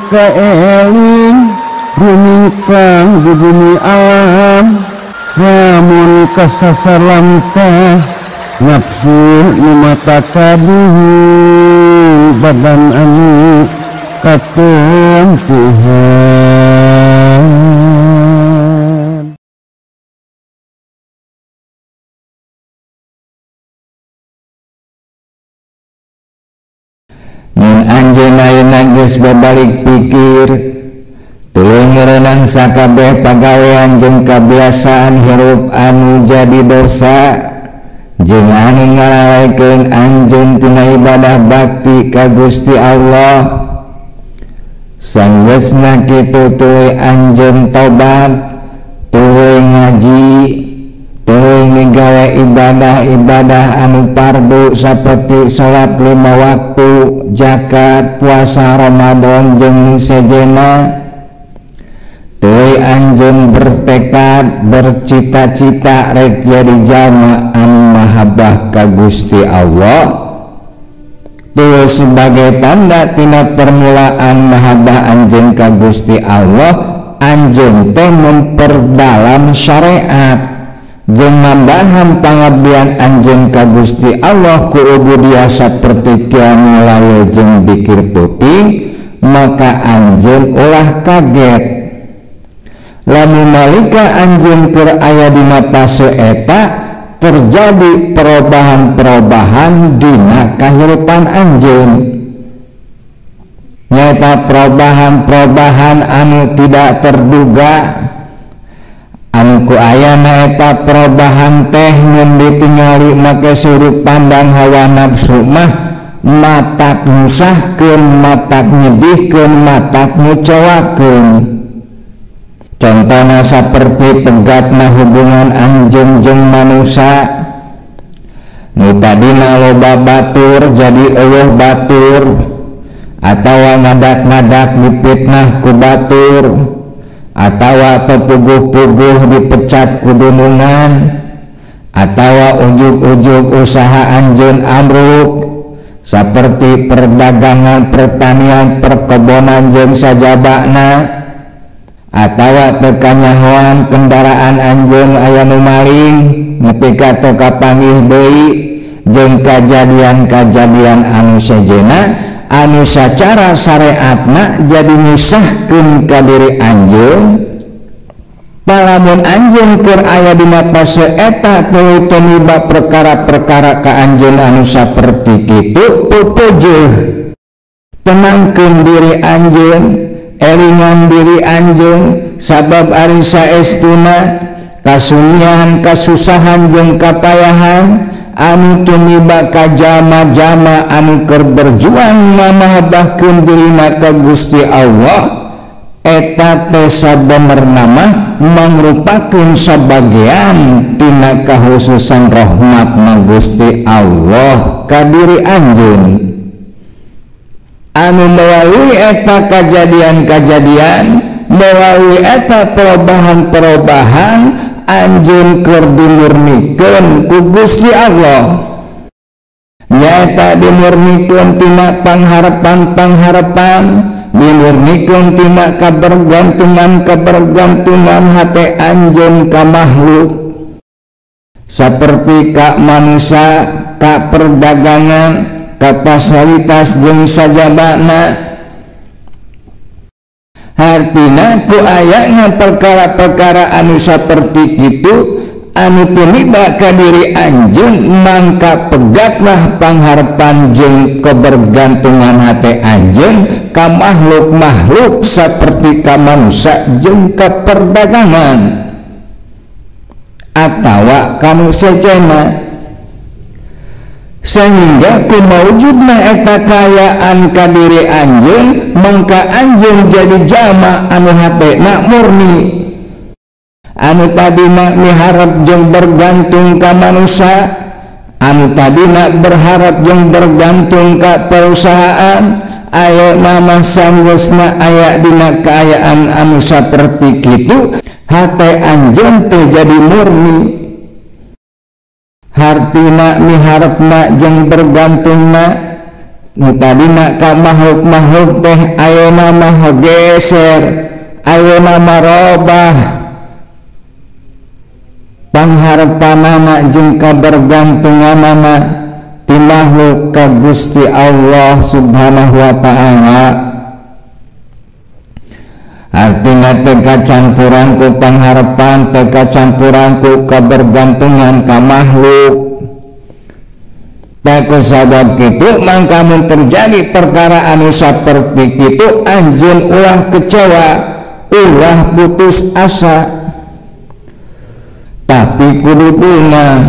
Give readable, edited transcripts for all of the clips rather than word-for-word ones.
kaeling rumingkang di bumi alam lamun kasasar lamtah nafsu nu mata kaduhu badan anu katempuhan. Mun anjeun ayeuna geus babalik pikir tuluy ngeureunang sakabeh pagawean jeung kabiasaan hirup anu jadi dosa jeung anu ngalalaikeun anjeun tina ibadah bakti ka Gusti Allah. Sanggeusna kitu tuluy anjeun tobat, tuluy ngaji, tuluy migawe ibadah-ibadah anu fardu saperti salat 5 waktu, zakat, puasa Ramadan jeung nu sejenna. Tuluy anjeun bertekad, bercita-cita rek jadi jalma anu mahabbah ka Gusti Allah. Tuluy sebagai tanda tina permulaan mahabbah anjeun ka Gusti Allah, anjeun teh memperdalam syariat jeung nambahan pangabdian anjeun ka Gusti Allah ku ubudiyah saperti qiyamul lail jeung dzikir peuting, maka anjeun ulah kaget lamun nalika anjeun keur aya dina fase eta terjadi perubahan-perubahan dina kahirupan anjeun, nyaeta perubahan-perubahan anu tidak terduga anu ku ayana eta perubahan teh mun ditingali make sudut pandang hawa nafsu mah matak nyusahkeun, matak nyedihkeun, matak ngecewakeun. Contohna saperti pegatna hubungan anjeun jeung manusa nu tadina loba batur jadi eueuh batur, atawa ngadak-ngadak dipitnah ku batur, atawa tepuguh-puguh dipecat ku dunungan, atawa ujug-ujug usaha anjeun amruk saperti perdagangan, pertanian, perkebonan jeung sajabana, atawa teu kanyahoan kendaraan anjeun aya nu maling nepi ka teu kapanggih deui, jeung kajadian-kajadian anu sejenna anu sacara syariatna jadi nyusahkeun ka diri anjeun. Palamun anjeun keur aya dina fase eta tuluy tumiba perkara-perkara ka anjeun anu saperti kitu, pupujeuh tenangkeun diri anjeun, elingan diri anjeun, sabab ari saestuna kasunyian, kasusahan jeung kapayahan anu tumiba ka jalma-jalma anu keur berjuang ngamahabahkeun dirina ka Gusti Allah, eta teh sabenerna mah mangrupakeun sabagean tina kahususan rahmatna Gusti Allah ka diri anjeun. Anu melalui eta kajadian-kajadian, melalui eta perubahan-perubahan, anjeun keur dimurnikeun ku Gusti Allah. Nyaeta dimurnikeun tina pangharepan-pangharepan, dimurnikeun tina kabergantungan-kabergantungan hate anjeun ka makhluk saperti ka manusia, ka perdagangan, kapasalitas jeung sajabana. Hartina ku ayana perkara-perkara anu saperti kitu anu tumiba ka diri anjeun, mangka pegatlah pangharepan jeung kebergantungan hate anjeun ka makhluk-makhluk saperti ka manusia jeung ka perdagangan atawa ka nu sejenna, sehingga ku maujudna eta kaayaan ka diri anjeun, mangka anjeun jadi jalma anu hatena murni, anu tadina miharep jeung bergantung ka manusia, anu tadina berharap jeung bergantung ka perusahaan, ayeuna mah sanggeusna aya dina kaayaan anu saperti kitu, hate anjeun teh jadi murni. Hartina miharepna jeung bergantungna Nu tadina ka makhluk-makhluk teh ayeuna mah geser, ayeuna mah robah pangharepanana jeung kabergantunganana ti makhluk ka Gusti Allah Subhanahu wa ta'ala. Artina teh kacampuran ku pangharepan, teh kacampuran ku kabergantungan ka makhluk. Ku sabab kitu mangka mun terjadi perkara anu saperti kitu anjeun ulah kecewa, ulah putus asa, tapi kudu bungah.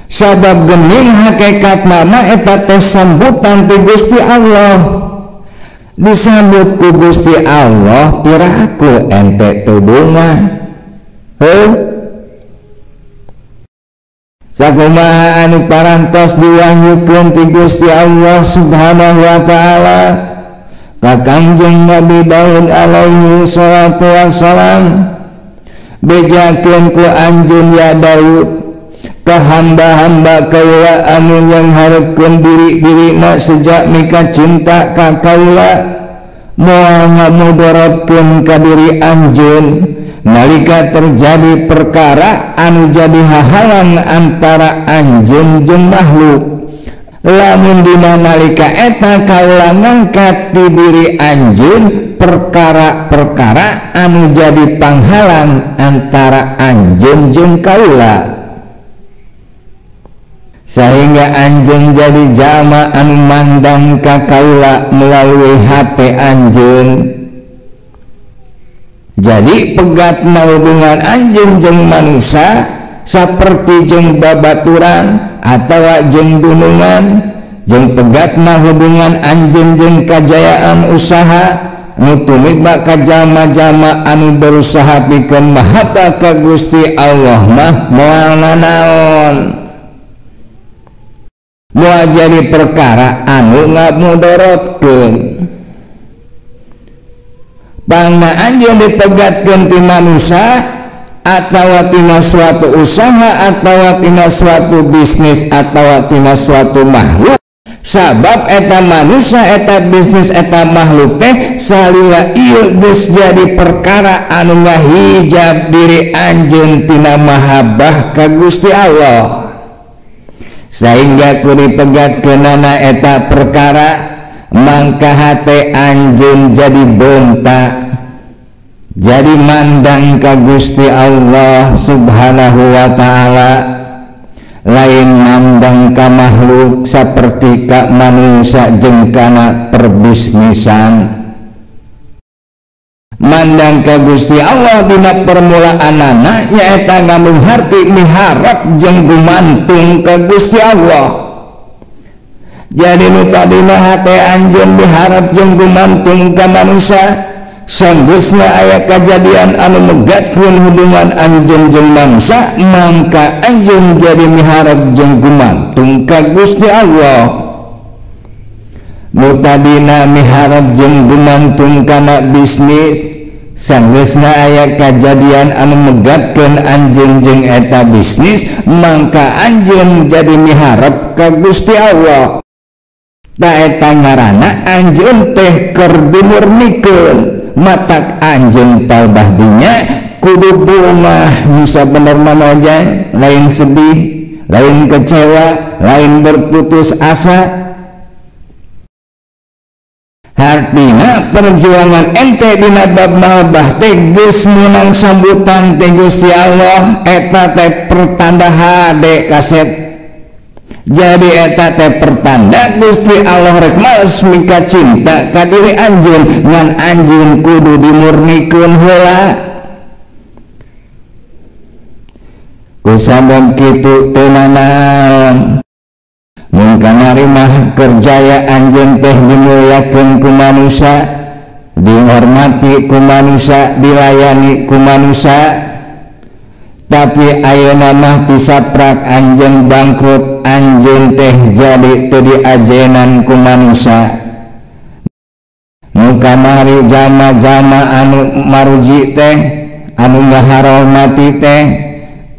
Sabab gening hakikatna mah eta teh sambutan ti Gusti Allah. Disambut ku Gusti Allah piraku ente teu bungah. Heuh. Sakumaha anu parantos diwahyukeun ti Gusti Allah Subhanahu wa ta'ala ka Kangjeng Nabi Daud alaihi salatu wassalam, bejakeun ku anjeun ya Daud ka hamba-hamba kaula anu nyangharepkeun diri-dirina sejak mika cinta ka kaula, moal ngamudorotkeun ka diri anjeun nalika terjadi perkara anu jadi hahalang antara anjeun jeung makhluk. Lamun dina nalika eta kaula ngangkat di diri anjeun perkara-perkara anu jadi panghalang antara anjeun jeung kaula, sehingga anjeun jadi jalma anu mandang ka kaula melalui hate anjeun. Jadi pegatna hubungan anjeun jeung manusia saperti jeung babaturan atawa jeung dunungan, jeung pegatna hubungan anjeun jeung kajayaan usaha nu tumibak ka jalma-jalma anu berusaha pikeun mahaba ka Gusti Allah mah moal nanaon, moal jadi perkara anu ngamudorotkeun. Pangna anjeun dipegatkeun ti manusia atawa tina suatu usaha atawa tina suatu bisnis atawa tina suatu makhluk, sabab eta manusia eta bisnis eta makhluk teh salila ieu geus jadi perkara anu ngahijab diri anjeun tina mahabbah ka Gusti Allah, sehingga ku dipegatkeunana eta perkara mangka hate anjeun jadi bentak, jadi mandang ka Gusti Allah Subhanahu wa ta'ala, lain mandang ka makhluk saperti ka manusia jeung kana perbisnisan. Mandang ka Gusti Allah dina permulaanana nyaeta ngandung harti miharep jeung gumantung ka Gusti Allah. Jadi nu tadina hate anjeun miharep jeung gumantung ka manusia, sanggeusna aya kajadian anu megatkeun hubungan anjeun jeung manusia, mangka anjeun jadi miharep jeung gumantung ka Gusti Allah. Nu tadina miharep jeung gumantung kana bisnis, sanggeusna aya kajadian anu megatkeun anjeun jeung eta bisnis, mangka anjeun jadi miharep ka Gusti Allah. Ta eta ngaranna anjeun teh keur dimurnikeun, matak anjeun palbah dinya kudu bungah nu sabenerna mah lain sedih, lain kecewa, lain berputus asa. Hartina perjuangan ente dina bab mahabbah teh geus meunang sambutan teh Gusti Allah, eta teh pertanda hade kaset. Jadi eta teh pertanda Gusti Allah rek males mika cinta ka diri anjeun, ngan anjeun kudu dimurnikeun heula. Ku sabab kitu teu nanaon mun kamari mah kerjaya anjeun teh dimulyakeun ku manusia, dihormati ku manusia, dilayani ku manusia, tapi ayeuna mah tisaprak anjeun bangkrut, anjeun teh jadi teu diajenan ku manusia. Nu kamari jalma-jalma anu maruji teh, anu ngaharormati teh,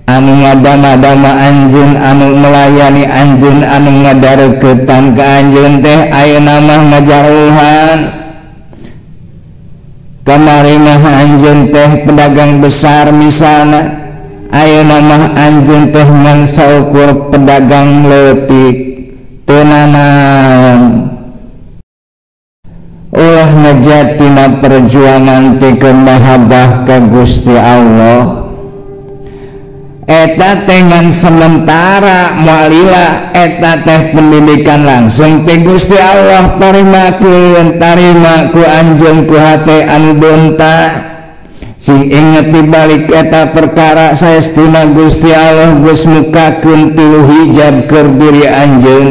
anu ngadama-dama anjeun, anu melayani anjeun, anu ngadareketan ka anjeun teh ayeuna mah ngajaruhan. Kamari mah anjeun teh pedagang besar misalna, ayeuna mah anjeun teh ngan saukur pedagang leutik. Teu nanaon ulah ngajatina perjuangan pikeun mahabbah ka Gusti Allah. Eta teh ngan sementara moalila, eta teh pendidikan langsung ti Gusti Allah. Tarimakeun, tarima ku anjeun ku hate anu beunta. Sing inget di balik eta perkara saestuna Gusti Allah geus mukakeun tilu hijab keur diri anjeun,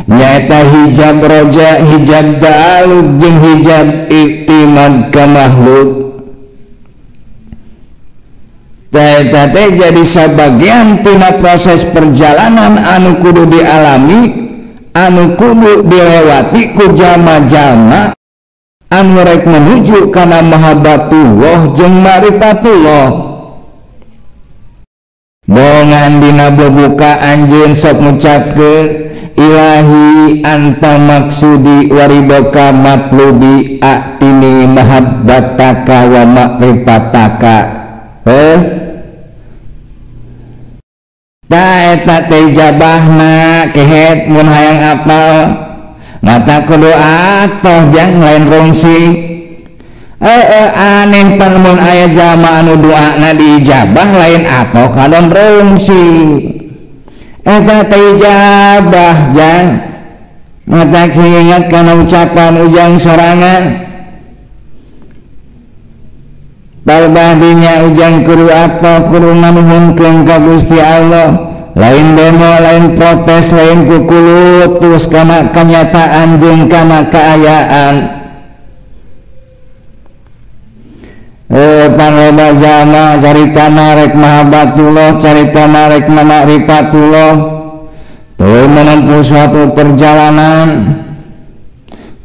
nyaeta hijab roja, hijab ta'aluk, jeung hijab iktimad ka makhluk. Eta teh jadi sabagian tina proses perjalanan anu kudu dialami, anu kudu dilewati ku jalma-jalma anu rek menuju kana mahabbatullah jeung marifatullah. Bongan dina bubuka anjeun sok ngucapkeun ilahi anta maksudi waridoka matlubi atini mahabbataka wa ma'rifataka. Ta eta teh ijabahna kehet mun hayang apal mata kudu atoh jang lain rungsi. Aneh pan mun aya jalma anu doana diijabah lain atoh kadon rungsi. Eta teh ijabah jang mata sing ingat kana ucapan ujang sorangan. Balbadinya ujang kudu atau kudu nganuhunkeun ka Gusti Allah, lain demo, lain protes, lain kukulutus kana kenyataan jeung kana kaayaan. Pangloba jalma carita rek mahabbatullah, carita rek ma'rifatullah, tuluy menempuh suatu perjalanan,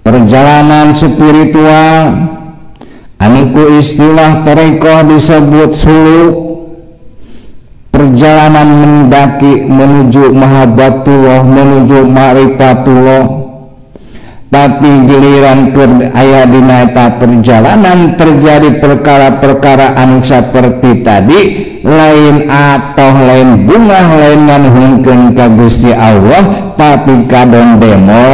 perjalanan spiritual anu ku istilah tarekah disebut suluk, perjalanan mendaki menuju mahabbatullah, menuju ma'rifatullah. Tapi giliran aya dina eta perjalanan terjadi perkara-perkara anu saperti tadi, lain atoh, lain bungah, lain nganuhunkeun ka Gusti Allah, tapi kadon demo,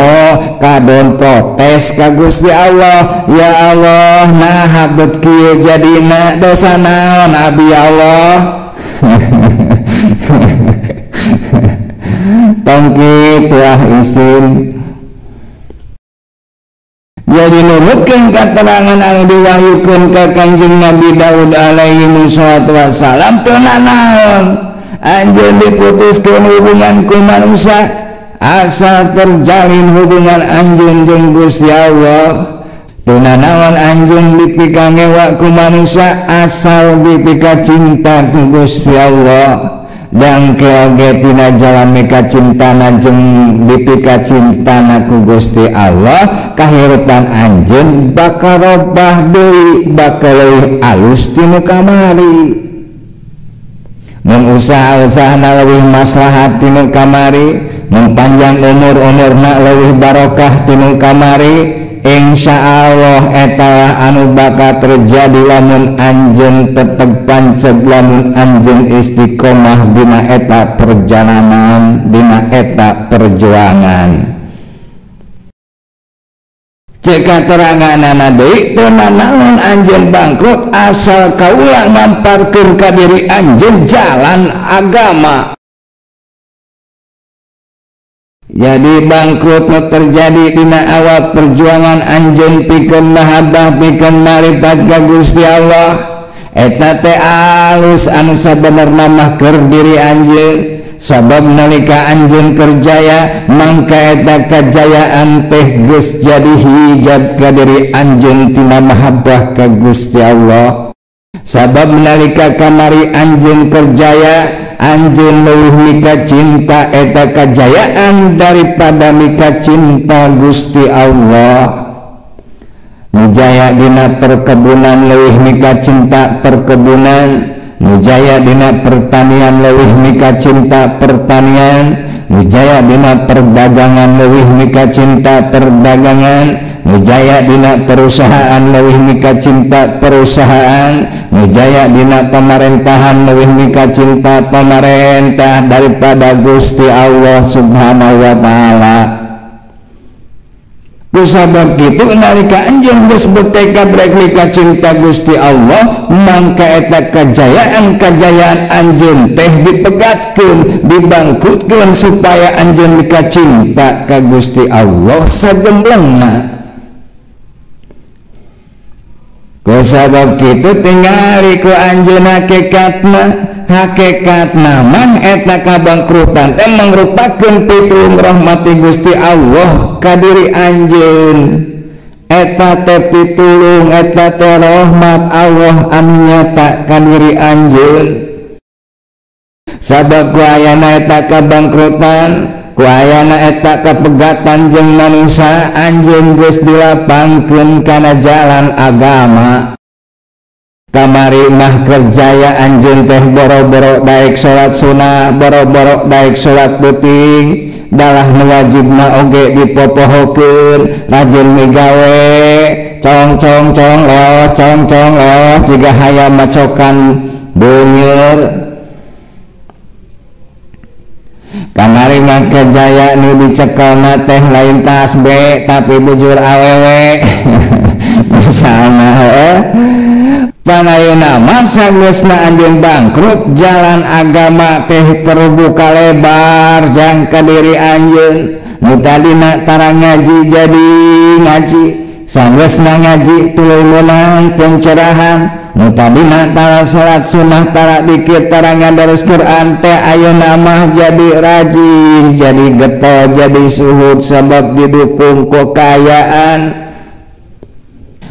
kadon protes ka Gusti Allah. Ya Allah, nah bet kieu jadina dosa naon abdi ya Allah. Tong kitu ah isin. Jadi nurutkeun katerangan anu diwahyukeun ka Kanjeng Nabi Daud alaihi wassalatu wassalam, teu nanaon anjeun diputuskeun hubungan ku manusia, asal terjalin hubungan anjeun jeung Gusti Allah. Teu nanaon anjeun dipika ngewa ku manusia, asal dipika cinta ku Gusti Allah. Dan keoge tina jalan mika cintana jeung dipika cintana ku Gusti Allah, kahirupan anjeun bakal robah deui, bakal leuwih alus tinu kamari. Mun usaha-usahana leuwih maslahat tinu kamari, mun panjang umur-umurna leuwih barokah tinu kamari, insya Allah eta anu bakal terjadi lamun anjeun tetep panceg, lamun anjeun istiqomah dina eta perjalanan, dina eta perjuangan. Cek kateranganana deui teu nanaon anjeun bangkrut asal kaula ngamparkeun ka diri anjeun jalan agama. Jadi bangkrut nu terjadi dina awal perjuangan anjeun pikeun mahabbah, pikeun marifat ka Gusti Allah, eta teh alus anu sabenerna mah keur diri anjeun. Sabab nalika anjeun kerjaya, mangka eta kajayaan teh geus jadi hijab ka diri anjeun tina mahabbah ka Gusti Allah. Sabab nalika kamari anjeun kerjaya, anjeun leuwih mika cinta eta kajayaan daripada mika cinta Gusti Allah. Jaya dina perkebunan leuwih mika cinta perkebunan, nu jaya dina pertanian leuwih mika cinta pertanian, nu jaya dina perdagangan leuwih mika cinta perdagangan, nu jaya dina perusahaan leuwih mika cinta perusahaan, nu jaya dina pemerintahan leuwih mika cinta pemerintah daripada Gusti Allah Subhanahu wa taala. Kusabab kitu nalika anjeun geus bertekad rek mika cinta Gusti Allah, mangka eta kajayaan-kajayaan anjeun teh dipegatkeun, dibangkrutkeun supaya anjeun mika cinta ka Gusti Allah sagemblengna. Kusabab kitu tingali ku anjeun hakikatna, hakikatna mah eta kabangkrutan teh mangrupakeun pitulung rahmati Gusti Allah ka diri anjeun. Eta teh pitulung, eta teh rahmat Allah anu nyata ka diri anjeun. Sabab ku ayana eta kabangkrutan, ku ayana eta kapegatan jeung manusia, anjeun geus dilapangkeun kana jalan agama. Kamari mah kerjaya anjeun teh boro-boro daek salat sunah, boro-boro daek salat peuting, dalah nu wajibna oge dipopohokeun, rajin migawe, cong cong cong leo, cong cong leo, jiga hayam macokan beuneur. Kamari mah kerjaya nu dicekelna teh lain tas B tapi bujur awewe. Misalna heueuh. Panayuna masa geusna anjeun bangkrut, jalan agama teh terbuka lebar jang ka diri anjeun. Nu tadina tara ngaji jadi ngaji, sanggeusna ngaji tuluy meunang pencerahan. Nu tadina tara salat sunah, tara dikir, tara ngadarus Quran teh ayeuna mah jadi rajin, jadi getol, jadi suhud sabab didukung ku kaayaan.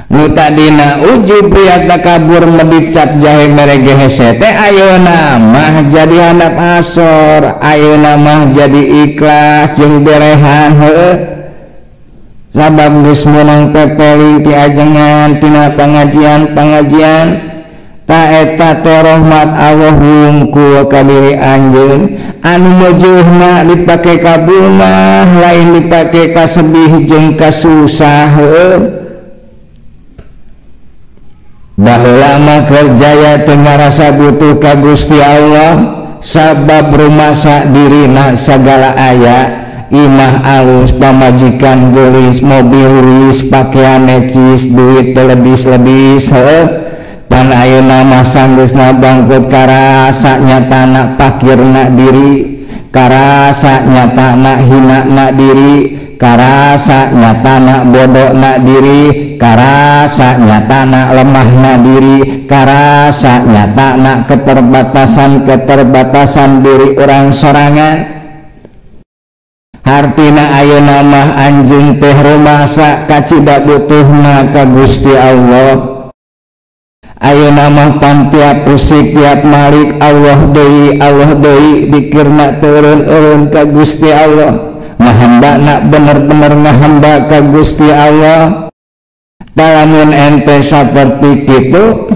Nu tadina ujub riat takabur medit cap jahe merege hese teh ayeuna mah jadi handap asor, ayeuna mah jadi ikhlas jeung berehan heueuh. Sabab geus meunang pepeli ti ajengan tina pangajian-pangajian, ta eta teh rahmat Allah wungkul ka diri anjeun anu meujuhna dipake ka bunah lain dipake ka sedih jeung ka susah heueuh. Baheula mah kerjaya teu ngarasa butuh ka Gusti Allah sabab rumasa dirina sagala aya, imah alus, pamajikan geulis, mobil luis, pakaian necis, duit teu lebis-lebis heueuh. Pan ayeuna mah sanggeusna bangkrut karasa nyatana pakirna diri, karasa nyatana hinana diri, karasa nyatana bodona diri, karasa nyatana lemahna diri, karasa nyatana keterbatasan-keterbatasan diri orang sorangan. Hartina ayeuna mah anjeun teh rumasa kacida butuhna ka Gusti Allah. Ayeuna mah pan tiap usik tiap malik Allah deui dikirna teureun-eureun ka Gusti Allah. Ngahamba nak bener-bener ngahamba ka Gusti Allah. Lamun ente saperti kitu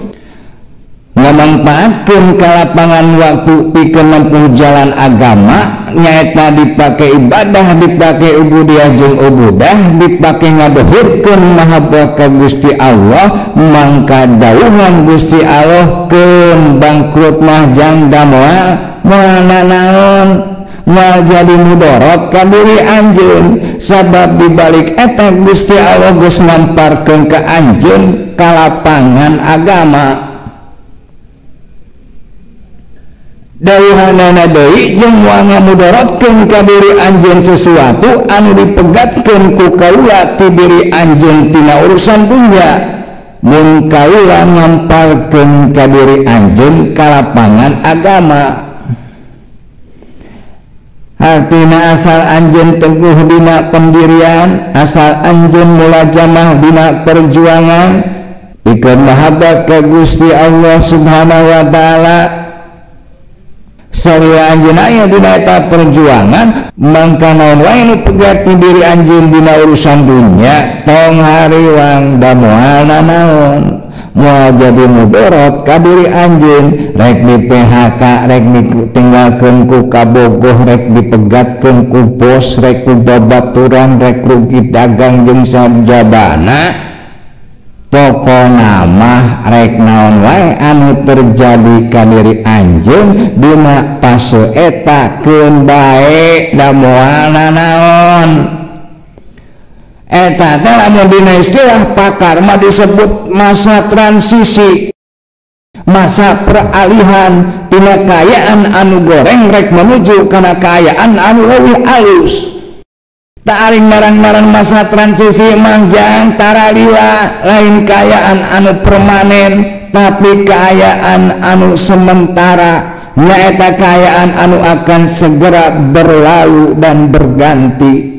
ngamangpaatkeun ka lapangan waktu pikeun nempuh jalan agama, nyaeta dipake ibadah, dipake ubudiah jeung ubudah, dipake ngadohirkeun mahabbah ka Gusti Allah, mangka dawuhan Gusti Allah keun bangkrut mah jang damoal moal nanaon, moal jadi mudorot ka diri anjeun, sabab dibalik eta Gusti Allah geus namparkeun ka anjeun ka lapangan agama. Dawuhanana deui jeung moal ngamudorotkeun ka diri anjeun sesuatu anu dipegatkeun ku kaula ti diri anjeun tina urusan dunya, mun kaula ngamparkeun ka diri anjeun ka lapangan agama. Artina asal anjeun teguh dina pendirian, asal anjeun mulajamah dina perjuangan pikeun mahabbah ka Gusti Allah Subhanahu wa taala, salila anjeun aya dina eta perjuangan, mangka naon wae nu pegat ti diri anjeun dina urusan dunya tong hariwang da moal nanaon, moal jadi mudorot ka diri anjeun. Rek di PHK, rek ditinggalkeun ku kabogoh, rek dipegatkeun ku bos, rek ku babaturan, rek rugi dagang jeung sajabana, pokona mah rek naon wae anu terjadi ka diri anjeun dina fase eta keun bae da moal nanaon. Eta teh lamun dina istilah pakar mah disebut masa transisi, masa peralihan tina kaayaan anu goreng rek menuju kana kaayaan anu leuwih alus. Taaring narang-narang masa transisi mah jang taralila, lain kaayaan anu permanen tapi kaayaan anu sementara, nyaeta kaayaan anu akan segera berlalu dan berganti.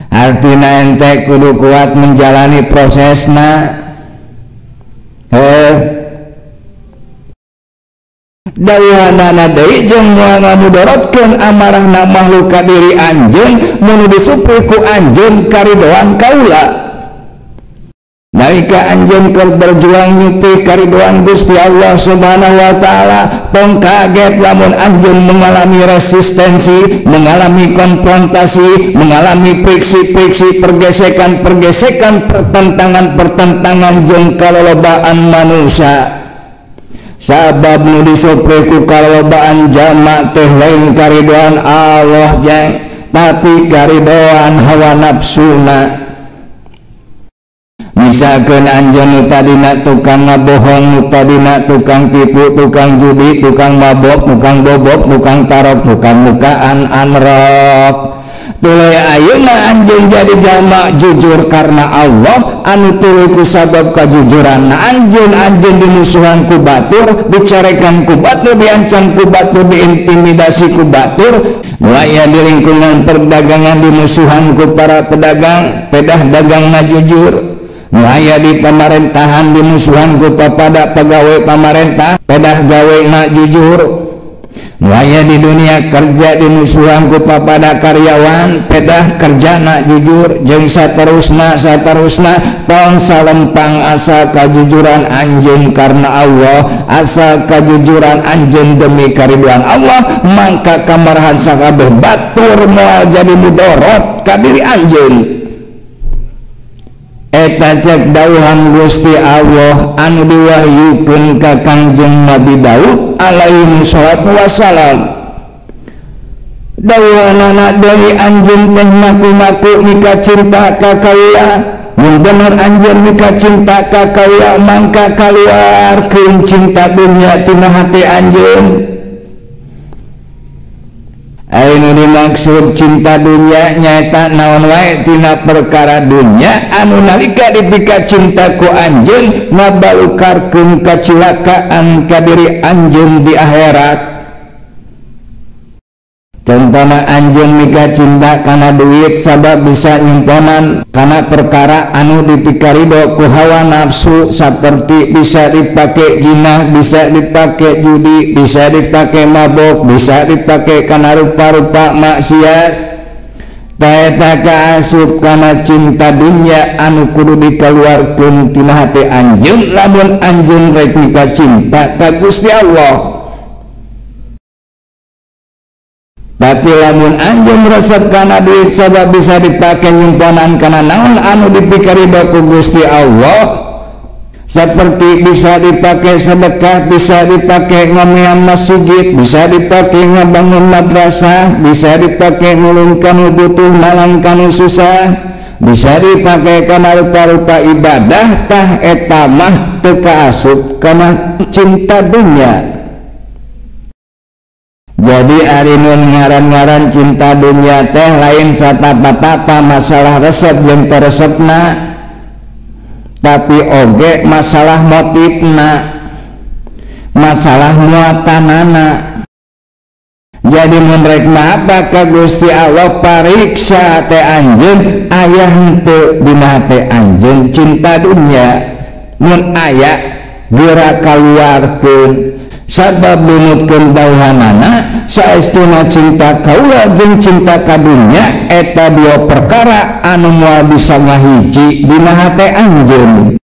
Artina ente kudu kuat menjalani prosesna. Dawuhanana deui jeung moal ngamudorotkeun amarahna makhluk ka diri anjeun mun disupri ku anjeun karidoan kaula. Nalika anjeun keur berjuang nyupi karidoan Gusti Allah Subhanahu wa taala, tong kaget lamun anjeun mengalami resistensi, mengalami konfrontasi, mengalami friksi-friksi, pergesekan-pergesekan, pertentangan-pertentangan jeung kalolobaan manusia. Sabab nu disupri ku kalolobaan jama teh lain karidoan Allah jang, tapi karidoan hawa nafsuna. Misalkeun anjeun nu tadina tukang ngabohong, nu tadina tukang tipu, tukang judi, tukang mabok, tukang bobok, tukang tarok, tukang mukaan anrok, tuluy ayeuna anjeun jadi jama jujur karena Allah anu tuluy ku sabab kajujuran anjeun, anjeun dimusuhan ku batur, dicarekan ku batur, diancam ku batur, diintimidasi ku batur. Mulai di lingkungan perdagangan dimusuhan ku para pedagang, pedah dagangna jujur. Mulai di pemerintahan dimusuhan ku papada pegawai pamarentah, pedah gawena jujur. Mulai di dunia kerja dimusuhan ku papada karyawan, pedah kerjana jujur. Jeung saterusna saterusna, tong salempang asa kajujuran anjeun karena Allah, asa kajujuran anjeun demi kariduan Allah, mangka kamarahan sakabeh batur moal jadi mudorot ka diri anjeun. Eta cek dawuhan Gusti Allah anu diwahyukeun ka Kangjeng Nabi Daud alaihi salatu wassalam. Dawuhanana deui anjeun teh maku-maku mika cinta ka kaula, mun bener anjeun mika cinta ka kaula mangka kaluarkeun cinta dunya tina hati anjeun. Anu dimaksud cinta dunia nyaeta naon wae tina perkara dunia anu nalika dipika cinta ku anjeun ngabalukarkeun kacilakaan ka diri anjeun di akhirat. Contohna anjeun mika cinta kana duit sabab bisa nyimponan kana perkara anu dipikarido ku hawa nafsu, seperti bisa dipake jinah, bisa dipake judi, bisa dipake mabok, bisa dipake kana rupa-rupa maksiat. Taeta kaasup kana cinta dunia anu kudu dikaluarkeun tina hate anjeun lamun anjeun rek mika cinta ka Gusti Allah. Tapi lamun anjeun resep kana duit sabab bisa dipake nyimponan kana naon anu dipikarido ku Gusti Allah, seperti bisa dipakai sedekah, bisa dipakai ngomean masjid, bisa dipakai ngebangun madrasah, bisa dipakai nulung kanu butuh, nalang kanu susah, bisa dipakai kana rupa-rupa ibadah, tah eta mah teu kaasup kana cinta dunia. Jadi ari nun ngaran-ngaran cinta dunia teh lain satapa-tapa masalah resep jeung teu resepna, tapi oge masalah motifna, masalah muatanana. Jadi mun rek maapa ka Gusti Allah pariksa hate anjeun, aya henteu dina hate anjeun cinta dunia. Mun aya geura kaluarkeun, sabab numutkeun dawuhanana saestuna cinta kaula jeung cinta ka dunya eta dua perkara anu moal bisa ngahiji dina hate anjeun.